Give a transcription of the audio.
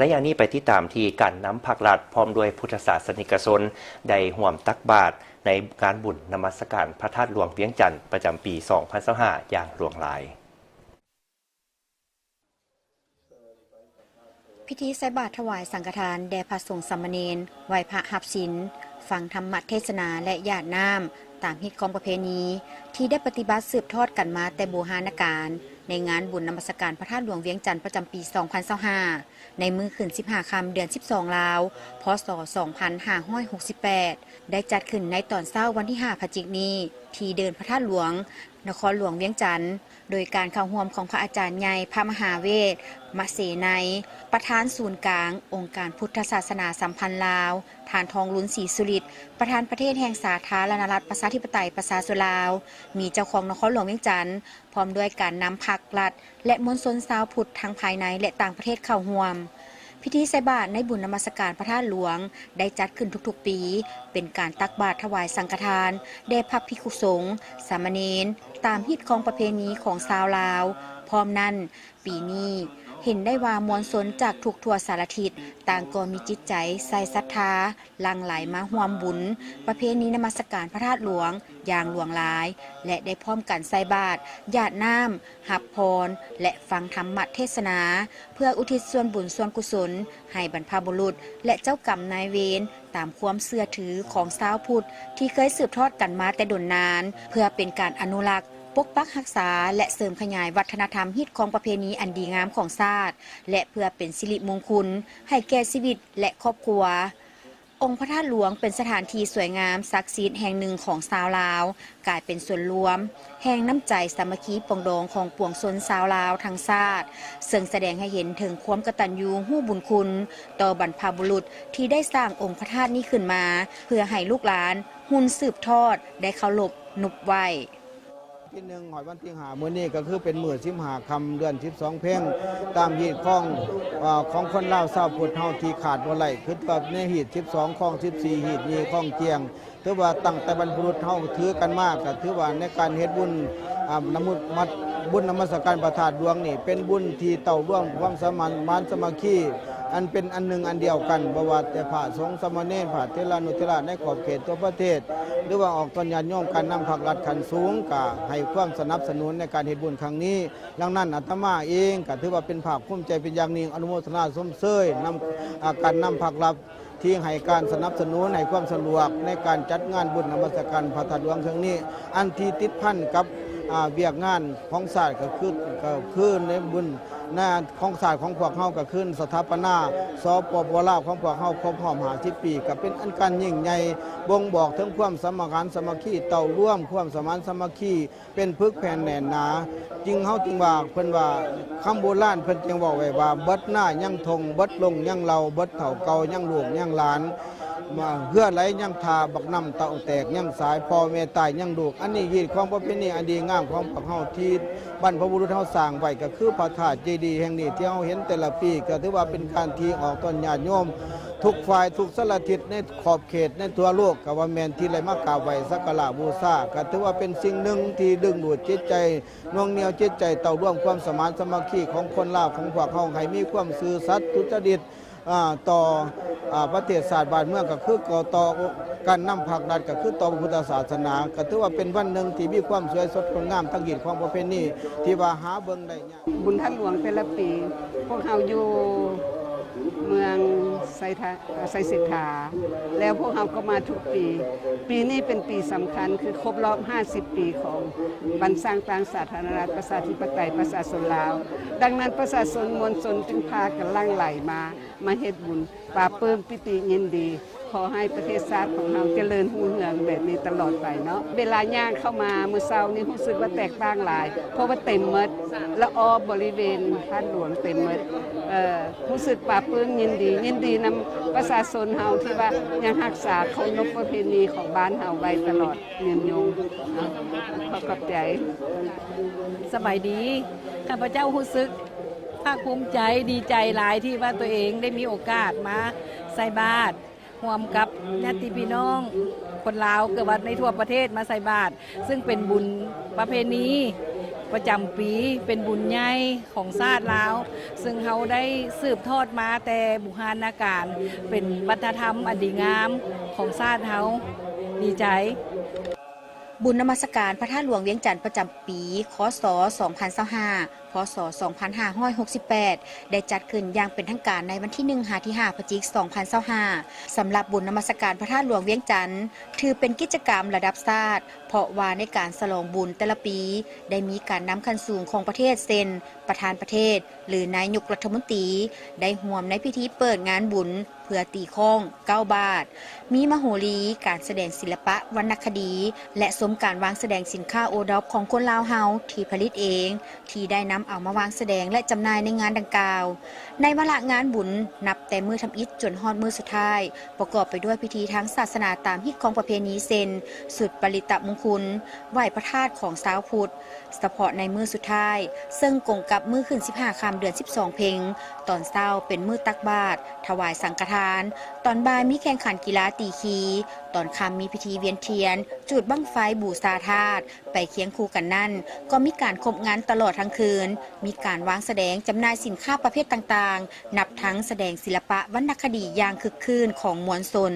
ໄລຍະນີ້ໄປຕິດຕາມທີ່ການນຳພາກລັດ ພ້ອມດ້ວຍພຸດທະສາສະນິກະຊົນ ໄດ້ຮ່ວມຕັກບາດໃນງານບຸນນະມັດສະການພະທາດຫຼວງວຽງຈັນ ປະຈຳປີສອງພັນຊາວຫ້າ ຢ່າງຫຼວງຫຼາຍ. ພິທີໃສ່ບາດຖວາຍສັງຄະທານແດ່ພະສົງສາມະເນນ, ໄຫວ້ພະຮັບສິນ, ຟັງທຳມະເທດສະໜາ ແລະ ຢາດນ້ຳ ຕາມຮີດຄອງປະເພນີ ທີ່ໄດ້ປະຕິບັດສືບທອດກັນມາແຕ່ບູຮານະການ ໃນງານບຸນນະມັດສະການພະທາດຫຼວງວຽງຈັນ ປະຈຳປີສອງພັນຊາວຫ້າ ໃນມື້ຂຶ້ນສິບຫ້າຄ່ຳ ເດືອນສິບສອງລາວ ພ.ສ. ສອງພັນຫ້າຮ້ອຍຫົກສິບແປດ ໄດ້ຈັດຂຶ້ນໃນຕອນເຊົ້າວັນທີຫ້າພະຈິກນີ້ ທີ່ເດີ່ນພະທາດຫຼວງ ນະຄອນຫຼວງວຽງຈັນ ໂດຍການເຂົ້າຮ່ວມຂອງພະອາຈານໃຫຍ່ ພະມະຫາເວດ ມະເສໄນ ປະທານສູນກາງອົງການພຸດທະສາສະໜາສຳພັນລາວ, ທ່ານ ທອງລຸນ ສີສຸລິດ ປະທານປະເທດແຫ່ງສາທາລະນະລັດ ປະຊາທິປະໄຕ ປະຊາຊົນລາວ, ມີເຈົ້າຄອງນະຄອນຫຼວງວຽງຈັນ ພ້ອມດ້ວຍການນຳພັກລັດ ແລະ ມວນຊົນຊາວພຸດທັງພາຍໃນ ແລະ ຕ່າງປະເທດເຂົ້າຮ່ວມ. ພິທີໃສ່ບາດໃນບຸນນະມັດສະການພະທາດຫຼວງ ໄດ້ຈັດຂຶ້ນທຸກໆປີ ເປັນການຕັກບາດຖວາຍສັງຄະທານ ແດ່ພະພິກຂຸສົງ, ສາມະເນນ ຕາມຮີດຄອງປະເພນີຂອງຊາວລາວ. ພ້ອມນັ້ນ, ປີນີ້ເຫັນໄດ້ວ່າມວນຊົນຈາກທຸກທົ່ວສາລະທິດ ຕ່າງກໍມີຈິດໃຈໃສ່ສັດທາ ຫຼັ່ງໄຫຼມາຮ່ວມບຸນປະເພນີນະມັດສະການພະທາດຫຼວງຢ່າງຫຼວງຫຼາຍ ແລະ ໄດ້ພ້ອມກັນໃສ່ບາດ, ຢາດນ້ຳ, ຮັບພອນ ແລະ ຟັງທຳມະເທດສະໜາ ເພື່ອອຸທິດສ່ວນບຸນສ່ວນກຸສົນໃຫ້ບັນພະບຸລຸດ ແລະ ເຈົ້າກຳນາຍເວນ ຕາມຄວາມເຊື່ອຖືຂອງຊາວພຸດທີ່ເຄີຍສືບທອດກັນມາແຕ່ດົນນານ ເພື່ອເປັນການອະນຸລັກ, ປົກປັກຮັກສາ ແລະ ເສີມຂະຫຍາຍວັດທະນະທຳຮີດຄອງປະເພນີອັນດີງາມຂອງຊາດ ແລະ ເພື່ອເປັນສິລິມຸງຄຸນໃຫ້ແກ່ຊີວິດ ແລະ ຄອບຄົວ. ອົງພະທາດຫຼວງເປັນສະຖານທີ່ສວຍງາມສັກສິດແຫ່ງໜຶ່ງຂອງຊາວລາວ, ກາຍເປັນສ່ວນລວມແຫ່ງນ້ຳໃຈສາມັກຄີປອງດອງຂອງປວງຊົນຊາວລາວທັງຊາດ, ເຊິ່ງສະແດງໃຫ້ເຫັນເຖິງຄວາມກະຕັນຍູຮູ້ບຸນຄຸນຕໍ່ບັນພະບຸລຸດທີ່ໄດ້ສ້າງອົງພະທາດນີ້ຂຶ້ນມາ ເພື່ອໃຫ້ລູກຫຼານຮຸ່ນສືບທອດໄດ້ເຄົາລົບນຸບໄຫວ້. ທີໜຶ່ງຮອດວັນທີຫ້າ ມື້ນີ້ກໍຄືເປັນມື້ສິບຫ້າຄ່ຳ ເດືອນສິບສອງເພັງ ຕາມຮີດຄອງ ເອີ ຂອງຄົນລາວຊາວພຸດເຮົາທີ່ຂາດບໍ່ໄດ້ ຄືວ່າໃນຮີດສິບສອງ ຄອງສິບສີ່ ຮີດຍີ່ ຄອງຈຽງ ຖືວ່າຕັ້ງແຕ່ບັນພະບຸລຸດເຮົາຖືກັນມາ ກໍຖືວ່າໃນການເຮັດບຸນ ອາ ນະມຸດມັດ ບຸນນະມັດສະການພະທາດຫຼວງນີ້ ເປັນບຸນທີ່ເຕົ້າລວມຄວາມສະໝານສາມັກຄີ ອັນເປັນອັນໜຶ່ງອັນດຽວກັນ ບໍ່ວ່າແຕ່ພະສົງສາມະເນນ ພະເຖລານຸເຖລະໃນຂອບເຂດທົ່ວປະເທດ ຫຼືວ່າອອກຕົນຍາດໂຍມ ການນຳພັກລັດຂັ້ນສູງ ກໍໃຫ້ຄວາມສະໜັບສະໜູນໃນການເຮັດບຸນຄັ້ງນີ້. ດັ່ງນັ້ນ ອາດຕະມາເອງກໍຖືວ່າເປັນພາກພູມໃຈເປັນຢ່າງຍິ່ງ ອະນຸໂມທະນາຊົມເຊີຍນຳ ອາ ການນຳພັກລັດ ທີ່ໃຫ້ການສະໜັບສະໜູນ ໃຫ້ຄວາມສະດວກໃນການຈັດງານບຸນນະມັດສະການພະທາດຫຼວງເທື່ອນີ້ ອັນທີ່ຕິດພັນກັບ ອາ ວຽກງານຂອງຊາດ ກໍຄື ກໍຄືໃນບຸນ ນະ ຂອງຊາດຂອງພວກເຮົາ ກໍຄືສະຖາປະນາ ສປປ ລາວ ຂອງພວກເຮົາຄົບຮອບຫ້າສິບປີ ກໍເປັນອັນການຍິ່ງໃຫຍ່ ບົ່ງບອກເຖິງຄວາມສະໝັກສະໝານສາມັກຄີ ເຕົ້າລວມຄວາມສະໝານສາມັກຄີ ເປັນປຶກແຜ່ນແໜ້ນໜາ. ຈຶ່ງ ເຮົາຈຶ່ງວ່າ ເພິ່ນວ່າ ຄຳໂບລານເພິ່ນຈຶ່ງເວົ້າໄວ້ວ່າ ເບິດນາຍັງທົ່ງ ເບິດລົງຍັງເຫຼົ່າ ເບິດເຖົ້າເກົ່າຍັງລູກຍັງຫຼານ ເຮືອໄຫຼຍັງທ່າ ບັກນ້ຳເຕົ້າແຕກຍັງສາຍ ພໍ່ແມ່ຕາຍຍັງລູກ. ອັນນີ້ຮີດຄອງປະເພນີອັນດີງາມຂອງພວກເຮົາທີ່ ບັນພະບຸລຸດເຮົາສ້າງໄວ້ ກໍຄືພະທາດເຈດີແຫ່ງນີ້ທີ່ເຮົາເຫັນແຕ່ລະປີ ກໍຖືວ່າເປັນການທີ່ອອກຕົນຍາດໂຍມທຸກຝ່າຍທຸກສາລະທິດໃນຂອບເຂດໃນທົ່ວໂລກ ກໍວ່າແມ່ນທີ່ໄດ້ມາກາບໄຫວ້ສັກກາລະບູຊາ ກໍຖືວ່າເປັນສິ່ງໜຶ່ງທີ່ດຶງດູດຈິດໃຈ ໜ່ວງໜ່ຽວຈິດໃຈ ເຕົ້າລວມຄວາມສະໝານສາມັກຄີຂອງຄົນລາວຂອງພວກເຮົາໃຫ້ມີຄວາມຊື່ສັດສຸດຈະລິດ ອາ ຕໍ່ ອາ ປະເທດຊາດບ້ານເມືອງ ກໍຄືກໍຕໍ່ການນຳພັກລັດ ກໍຄືຕໍ່ພະພຸດທະສາສະໜາ ກໍຖືວ່າເປັນວັນໜຶ່ງທີ່ມີຄວາມສວຍສົດງົດງາມທາງຮີດຄອງປະເພນີທີ່ວ່າຫາເບິ່ງໄດ້ຍາກ. ບຸນທາດຫຼວງແຕ່ລະປີ ພວກເຮົາຢູ່ເມືອງໄຊທາ ໄຊເສດຖາ ແລ້ວພວກເຮົາກໍມາທຸກປີ. ປີນີ້ເປັນປີສຳຄັນ ຄືຄົບຮອບຫ້າສິບປີຂອງວັນສ້າງຕັ້ງສາທາລະນະລັດ ປະຊາທິປະໄຕ ປະຊາຊົນລາວ. ດັ່ງນັ້ນ ປະຊາຊົນມວນຊົນຈຶ່ງພາກັນຫຼັ່ງໄຫຼມາ ມາເຮັດບຸນ ປາບປື້ມ ປີຕິຍິນດີ ຂໍໃຫ້ປະເທດຊາດຂອງເຮົາຈະເລີນຮຸ່ງເຮືອງແບບນີ້ຕະຫຼອດໄປເນາະ. ເວລາຍ່າງເຂົ້າມາມື້ເຊົ້ານີ້ ຮູ້ສຶກວ່າແຕກຕ່າງຫຼາຍ ເພາະວ່າເຕັມໝົດ ລະອອບບໍລິເວນທາດຫຼວງເຕັມໝົດ. ເອີ ຮູ້ສຶກປາບປື້ມຍິນດີ ຍິນດີນຳປະຊາຊົນເຮົາທີ່ວ່າຍັງຮັກສາເຄົາລົບປະເພນີຂອງບ້ານເຮົາໄວ້ຕະຫຼອດຍືນຍົງ. ຂໍຂອບໃຈ. ສະບາຍດີ. ຂ້າພະເຈົ້າຮູ້ສຶກພາກພູມໃຈ ດີໃຈຫຼາຍທີ່ວ່າຕົວເອງໄດ້ມີໂອກາດມາໃສ່ບາດ ຮ່ວມກັບຍາດຕິພີ່ນ້ອງຄົນລາວ ເກືອບວ່າໃນທົ່ວປະເທດມາໃສ່ບາດ ຊຶ່ງເປັນບຸນປະເພນີ ປະຈຳປີ ເປັນບຸນໃຫຍ່ຂອງຊາດລາວ ເຊິ່ງເຮົາໄດ້ສືບທອດມາແຕ່ບູຮານນະການ ເປັນວັດທະນະທຳອັນດີງາມຂອງຊາດເຮົາ. ດີໃຈ. ບຸນນະມັດສະການພະທາດຫຼວງວຽງຈັນປະຈຳປີ ຄ.ສ. ສອງພັນຊາວຫ້າ ພ.ສ. ສອງພັນຫ້າຮ້ອຍຫົກສິບແປດ ໄດ້ຈັດຂຶ້ນຢ່າງເປັນທາງການໃນວັນທີໜຶ່ງຫາທີຫ້າ ພະຈິກ ສອງພັນຊາວຫ້າ. ສຳລັບບຸນນະມັດສະການພະທາດຫຼວງວຽງຈັນ ຖືເປັນກິດຈະກຳລະດັບຊາດ ເພາະວ່າໃນການສະຫຼອງບຸນແຕ່ລະປີ ໄດ້ມີການນຳຂັ້ນສູງຂອງປະເທດ ເຊັ່ນ ປະທານປະເທດ ຫຼື ນາຍົກລັດຖະມົນຕີ ໄດ້ຮ່ວມໃນພິທີເປີດງານບຸນ ເພື່ອຕີຄ້ອງເກົ້າບາດ, ມີມະໂຫຣີ ການສະແດງສິລະປະວັນນະຄະດີ ແລະ ຊົມການວາງສະແດງສິນຄ້າໂອດອບຂອງຄົນລາວເຮົາທີ່ຜະລິດເອງ ທີ່ໄດ້ນຳເອົາມາວາງສະແດງ ແລະ ຈຳໜ່າຍໃນງານດັ່ງກ່າວ. ໃນວາລະງານບຸນ ນັບແຕ່ມື້ທຳອິດຈົນຮອດມື້ສຸດທ້າຍ ປະກອບໄປດ້ວຍພິທີທາງສາສະໜາຕາມຮີດຄອງປະເພນີ ເຊັ່ນ ຊຸດປະລິດຕະມຸງຄຸນ, ໄຫວ້ພະທາດຂອງຊາວພຸດ ສະເພາະໃນມື້ສຸດທ້າຍ ເຊິ່ງກົງກັບມື້ຂຶ້ນສິບຫ້າຄ່ຳເດືອນສິບສອງເພັງ, ຕອນເຊົ້າເປັນມື້ຕັກບາດ, ຖວາຍສັງຄະທານ, ຕອນບ່າຍມີແຂ່ງຂັນກິລາຕີຄີ, ຕອນຄ່ຳມີພິທີວຽນທຽນ, ຈູດບັ້ງໄຟບູຊາທາດ, ໄປຄຽງຄູ່ກັນນັ້ນ ກໍມີການຄົບງັນຕະຫຼອດທັງຄືນ, ມີການວາງສະແດງຈຳໜ່າຍສິນຄ້າປະເພດຕ່າງໆ ນັບທັງສະແດງສິລະປະວັນນະຄະດີຢ່າງຄຶກຄື້ນຂອງມວນຊົນ.